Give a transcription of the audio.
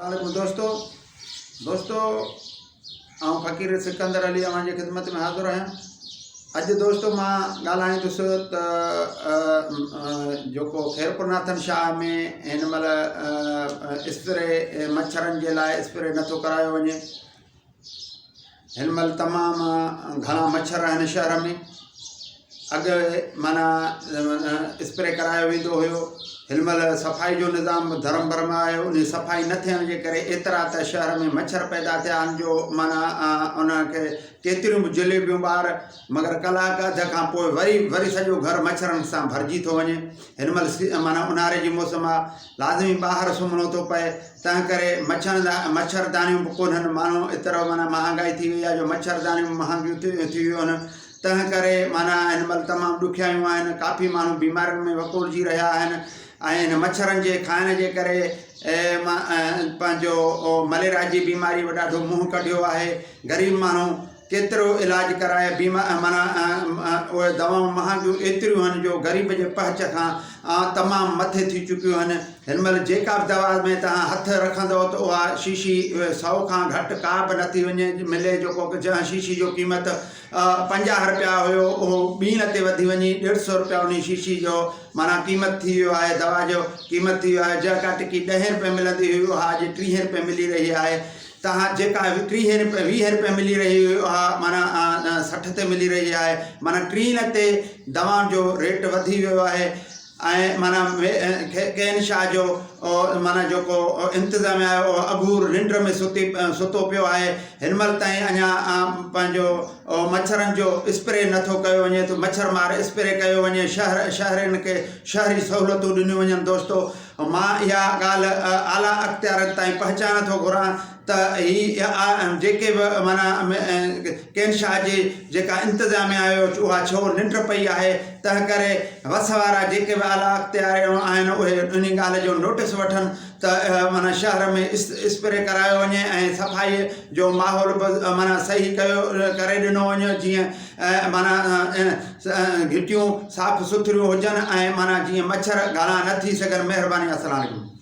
السلام عليڪم دوستو دوستو آئون فقير سڪندر علي اوهان جي خدمت ۾ حاضر آهيان اڄ دوستو مان ڳالهائيندس ته جيڪو خيرپور ناٿن شاهه ۾ هن مهل اسپري مڇرن جي لاء اسپري نٿو ڪرايو وڃي هن مهل تمام گهڻا مڇر آهن شهر ۾ اڳ معنيٰ اسپري ڪرايو ويندو هيو هن مهل صفائي جو نظام به ڌرم ڀرم آهي ان صفائي نه ٿيڻ جي ڪري ايترا ته شهر ۾ مڇر پيدا ٿيا آهن جو معنيٰ ان کي ڪيتريون به جليبيون ٻار مگر ڪلاڪ اڌ کان پوء وري وري سڄو گهر مڇرن سان ڀرجي ٿو وڃي هن مهل معنيٰ اونهاري جي موسم آهي لازمي ٻاهر سمهڻو ٿو پئي تنهن ڪري مڇر دانيون به ڪونهن، ماڻهو ايترو معنيٰ مهانگائي ٿي وئي آهي جو مڇر دانيون به مهانگيون ٿي ويون آهن، تنهن ڪري معنيٰ هن مهل تمام ڏکيائيون آهن، ڪافي ماڻهو بيمارين ۾ وڪوڙجي رهيا آهن ۽ هن مڇرن جي کائڻ جي ڪري پنهنجو مليريا جي بيماري به ڏاڍو منهن ڪڍيو آهي، غريب ماڻهو ڪيترو علاج ڪرائي بيما معنيٰ اهي دوائون مهانگيون ايتريون آهن جو غريب جي پهچ کان تمام مٿي ٿي چڪيون آهن هن مهل جيڪا به دوا ۾ توهان هٿ رکندو ته اها شيشي سئو کان گهٽ ڪا به نٿي وڃي ملي جيڪو جنهن شيشي جو قيمت 50 رپيا هيو اهو ٻيڻ تي وڌي وڃي ڏيڍ سئو رپيا ان شيشي جو معنيٰ قيمت ٿي ويو آهي دوا جو قيمت ٿي ويو آهي جيڪا ٽڪي ڏهين رپئي ملندي هئي اها اڄ ٽيهين رپئي ملي رهي آهي تهان جيڪا ٽيهين رپئي ويهين رپئي ملي رهي هئي اها معنيٰ 60 تي ملي رهي آهي معنيٰ ٽين تي دوائن جو ريٽ وڌي ويو آهي ۽ معنيٰ ڪين شاهه جو معنيٰ جيڪو انتظاميا آهي اهو اگهور ننڊ ۾ ستي ستو پيو آهي هن مهل تائين اڃا پنهنجو مڇرن جو اسپري نٿو ڪيو وڃي ته مڇر مار اسپري ڪيو وڃي شهر شهرين کي شهري سهولتون ڏنيون وڃن دوستو مان اها ڳالهه اعليٰ اختيارن تائين پهچائڻ ٿو گهران ته هي جيڪي به معنيٰ ڪين شاهه جي جيڪا انتظاميا آهي اها ڇو ننڊ پئي آهي تنهن ڪري وس وارا جيڪي به اعليٰ اختيار آهن اهي انهي ڳالهه جو نوٽس وٺن ته معنيٰ شهر ۾ اسپري ڪرايو وڃي ۽ صفائي جو ماحول به معنيٰ صحيح ڪيو ڪري ڏنو وڃي جيئن معنيٰ گهٽيون صاف سٿريون هجن ۽ معنيٰ جيئن مڇر گهڻا نه ٿي سگهن مهرباني السلام عليڪم.